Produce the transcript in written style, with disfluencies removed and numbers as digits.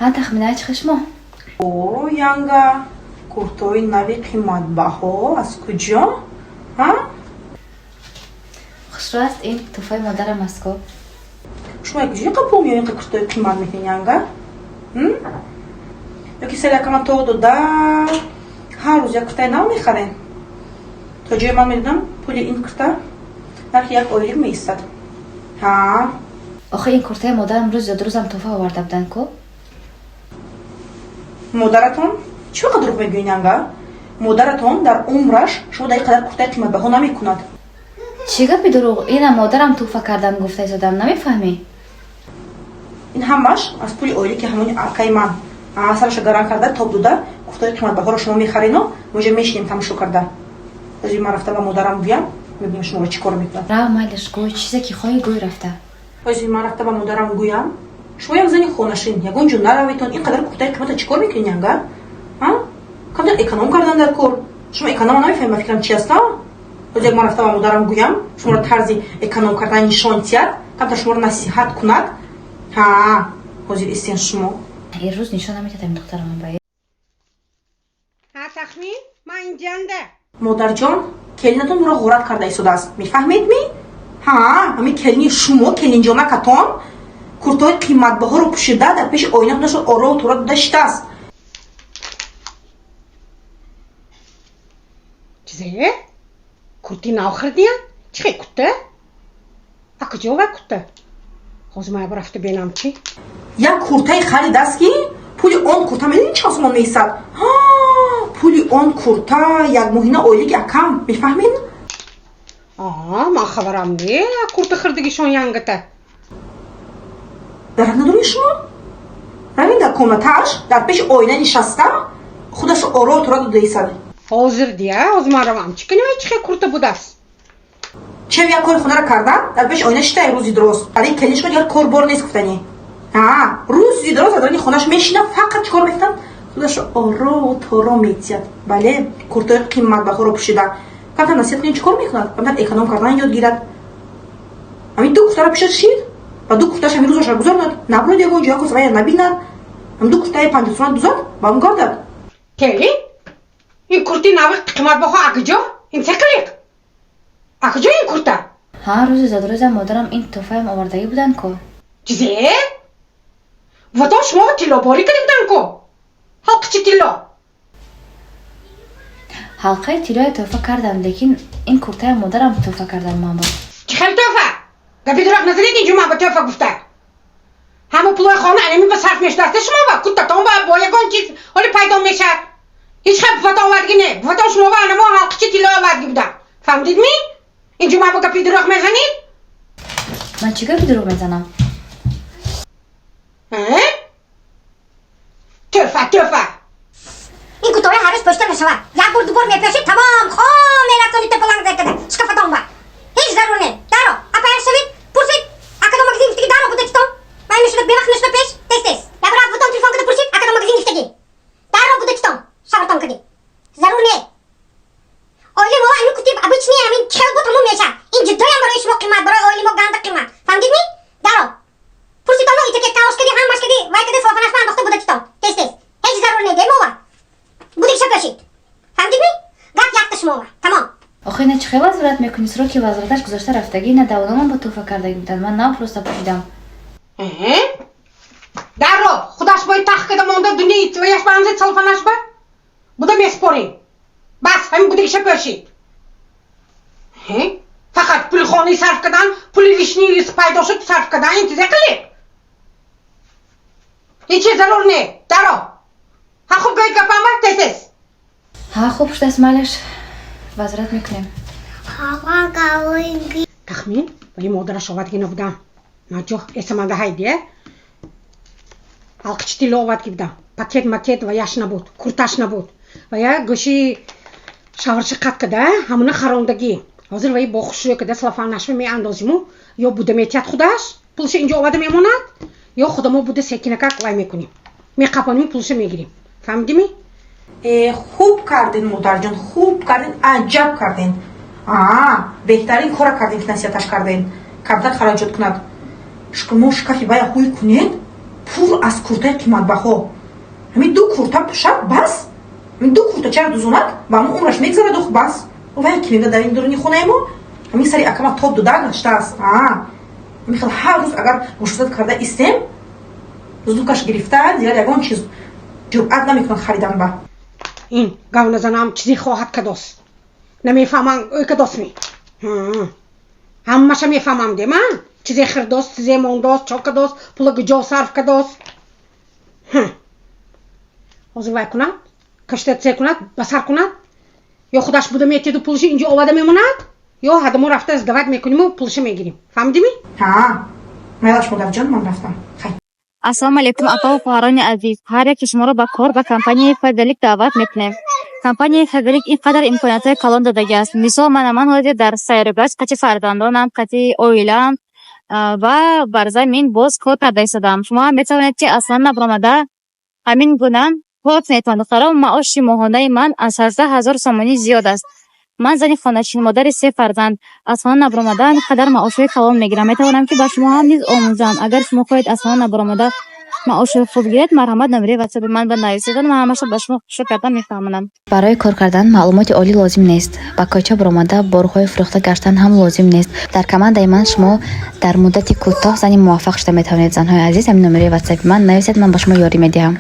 Ҳа, Тахмина, чӣ шумо? О, янга, куртои нави қиматбаҳо аз куҷо? Ҳа? Хушрӯ аст, ин тӯҳфаи модарам аст ко. Шумо як куҷо пул меёред, инқа куртои қимат мекунед, янга? Ёки сари якама то дода ҳар рӯз як куртаи нав мехарем? То ҷое ман медонам, пули ин курта нархи як ойлик меистад. Ҳа? Охи, ин куртаи модарам рӯзи зодрӯзам тӯҳфа оварда буданд ко. Модаратон? Чӣ вақт дурӯғ мегӯед, янга? Модаратон дар умраш шумо дар ин қадар куртаи қиматбаҳо намекунад. Чӣ гапи дурӯғ? Ина модарам тӯҳфа кардан гуфта истодам, намефаҳмӣ? Ин ҳамаш аз пули ойлики ҳамони акаи ман сараша гаран карда, тоб дода, куртаи қиматбаҳоро шумо мехарену мо ҷа мешинем тамошо карда. Ҳозир ман рафта ба модарам гӯям, мебинем шуморо чӣ кор мекунад. Рав, майлиш, гӯй, чизе ки хоҳӣ гӯй рафта. Ҳозир ман рафта ба модарам гӯям, шумо як зани хонашин, ягон ҷо нараведтон, ин қадар куртаи қимата чӣ кор мекунед, янга? А камтар эконом кардан дар кор. Шумо эконом намефаҳмед, ба фикрам, чи аст? А ҳозир як ман рафта ба модарам гӯям, шуморо тарзи эконом кардан нишон тиҳад, камтар шуморо насиҳат кунад. Ҳа, ҳозир истен шумо. Ин рӯз нишон наметадам духтарам ба. Ҳа, Тахмин, ман инҷанда. Модарҷон, келинатон моро ғорат карда истодааст, мефаҳмед ми? Ҳа, ҳамин келини шумо, келинҷонакатон, куртои қиматбаҳоро пӯшида, дар пеши оина худашро орову тора дода шитааст. Чизе? Курти нав хирдиян? Чӣ хел курта? А куҷо ва курта? Ҳозир ман рафта бинам чӣ. Як куртаи харидааст, ки пули он курта медонӣ чанд сомон меистад? Пули он курта як моҳина ойлики акам, мефаҳмед? А, ман хабарам не, курта хирдигишон янгата. Дарак надоред шумо? Равин, дар комнатааш дар пеши оина нишаста, худашро орову тора дода истад. Ҳозир дия, ҳозир ман равам. Чӣ кунем, чӣ хел курта будааст? Чем як кори хонаро карда, дар пеши оина шитае рӯзи дроз. Барои келини шумо дигар кор бор нест, гуфтанӣ. Ҳа, рӯзи дроз дар даруни хонаш мешина, фақат чӣ кор мекунад? Худашро орову торо метиҳад. Бале, куртои қиматбаҳоро пӯшида. Камтар насиҳат кунед, чӣ кор мекунад? Камтар эконом кардан ёд гирад. Ҳамин ду куртаро пӯшад, шид ва ду куртааш ҳамин рӯзашро гузаронад, набурад ягон ҷо, якос вая набинад, ҳамин ду куртаи 50 сомона дузад, ба он гардад. Келин? Ин курти нави қиматбаҳо а куҷо? Ин се қилиқ? А куҷо ин курта? Ҳа, рӯзи зодрӯзам модарам ин тӯҳфаям овардагӣ буданд ко. Чизе? Ватон шумо тиллоборӣ карда буданд ко? Ҳалқичи тилло. Ҳалқаи тиллое тӯҳфа кардам, лекин ин куртаям модарам тӯҳфа кардан ман ба. Чӣ хел тӯҳфа? Гапи дурӯғ назанед, инҷо ман ба тӯҳфа гуфта. Ҳама пулои хона анами ба сарф мешудааст шумо ва куртатон ба бо ягон чиз ҳоли пайдо мешавад. Ҳеҷ хел буватон овардагӣ не. Буватон шумо ва анамо ҳалқичи тилло овардагӣ буданд. Фаҳмидед ми? Инҷо ман ба гапи дурӯғ мезанед? Ман чӣ гапи дурӯғ мезанам? Тӯҳфа, тӯҳфа. Ин куртаҳои ҳар рӯз пӯшида нашавад. Як бор, ду бор мепӯшед, тамом, хом мерасонид, тепаланг када шкафатон ба. Ҳеҷ зарур не. Даро, апаяш шавед, пурсед, акадо магазин гуфтаги, даро буда титон. Вай мешуда бевақт нашуда пеш, тез тез. Як бор бутон телефон када пурсид, акадо магазин гуфтаги. Даро буда титон, шавартон кади. Зарур не. Оили мо ами курти обычный ами чел буд, ҳамон мешавад. Ин ҷудоям барои шумо қимат, барои оили мо ганда қимат. Фаҳмидед ми? Даро. Пурситоно итакет каош кади, ҳамаш кади, вай кади салофанаш ба андохта буда титон. Тез тез. Ҳеҷ зарур не, демова. Будигиша пӯшид. Фаҳмидед ми? Гап якта шумова. Тамом. Охи, ина чӣ хел возврат мекунӣ? Сроки возвраташ гузашта рафтагӣ. Ина давономам ба тӯҳфа кардагӣ буданд, ман нав просто пӯшидам. Дарро, худаш бои тах када монда, дуни твояш ба анзе салфанаш ба? Буда меспорем. Бас, ҳамин будигиша пӯшид. Фақат пули хонаи сарф кардан, пули лишний пайдо шуд, сарф кардан, ин чизе қилиқ? Ҳеҷ чиз зарур не. Даро. Ҳа, хуб гӯед гапама, тез тез. Ҳа, хуб шудааст, майлаш, возврат мекунем. Тахмин, вали модараш овардги набудам. Наҷо, эсаманда ҳайдия. Ҳалқичи тилло овардги будам. Пакет макет ва яш набуд, курташ набуд. Ва я гӯши шаврши қат када, ҳамуна харондагӣ. Ҳозир ваи бо хушрӯ када салафанашва меандозиму, ё буда метиҳад худаш, пулша инҷо оварда мемонад, ё худамо буда секинакак вай мекунем. Меқапоним, пулша мегирем. Фаҳмидими? Э, хуб кардин, модарҷон, хуб кардин, аҷаб кардин. А беҳтарин кора кардин, ки насиҳаташ кардин, камтар хараҷот кунад. Шумо шкафи вая ҳуй кунед. Пур аз куртаи қиматбаҳо. Ҳамин ду курта пӯшад, бас. Ҳамин ду куртачара дузонад ва ҳамун умраш мегзараду бас. Вай ки мега, дар ин дуруни хонаи мо ҳамин сари акама тоб дода гаштааст. Ҳамин хел ҳар рӯз агар мушоҳидат карда истем, зукаш гирифта, дигар ягон чиз ҷуръат намекунад харидан ба. Ин гавназанам чизе хоҳад кадост, намефаҳмам. Ой, кадосми, ҳамаша мефаҳмам дема. Чизе хирдост, чизе мондост, чо кадост, пула гуҷо сарф кадост. Ҳозир вай кунад, кашта це кунад, ба сар кунад, ё худаш буда метеду пулаши инҷо овада мемонад, ё ҳадамо рафта сдавать мекуниму пулаша мегирим. Фаҳмидими? Ҳа, майлаш, модарҷон, ман рафтам, хай. Ассалому алайкум, апаву хоҳарони азиз! Ҳар яке шуморо ба кор ба компанияи Фаберлик даъват мекунем. Компанияи Фаберлик ин қадар имкониятҳои калон додагиаст. Мисол, мана ман ҳозир дар сайругашт қати фарзандонам, қати оилаам ва бар замин боз кор карда истодам. Шумо ҳам метавонед, ки аслан набаромада ҳамин гуна кор кунед. Духтарон, маоши моҳонаи ман аз 18 000 сомонӣ зиёд аст. Ман зани хоначин, модари се фарзанд, аз хона набаромада ин қадар маошҳои калон мегирам. Метавонам, ки ба шумо ҳам низ омӯзам. Агар шумо хоҳед аз хона набаромада маоши хуб гиред, марҳамат, номери ватсапи ман ба нависед, ман ҳамаша ба шумо хушрӯ карда мефаҳмонам. Барои кор кардан маълумоти олӣ лозим нест. Ба кӯча баромада борҳои фурӯхта гаштан ҳам лозим нест. Дар командаи ман шумо дар муддати кӯтоҳ зани муваффақ шуда метавонед. Занҳои азиз, ҳамин номери ватсапи ман нависед, ман ба шумо ёрӣ медиҳам.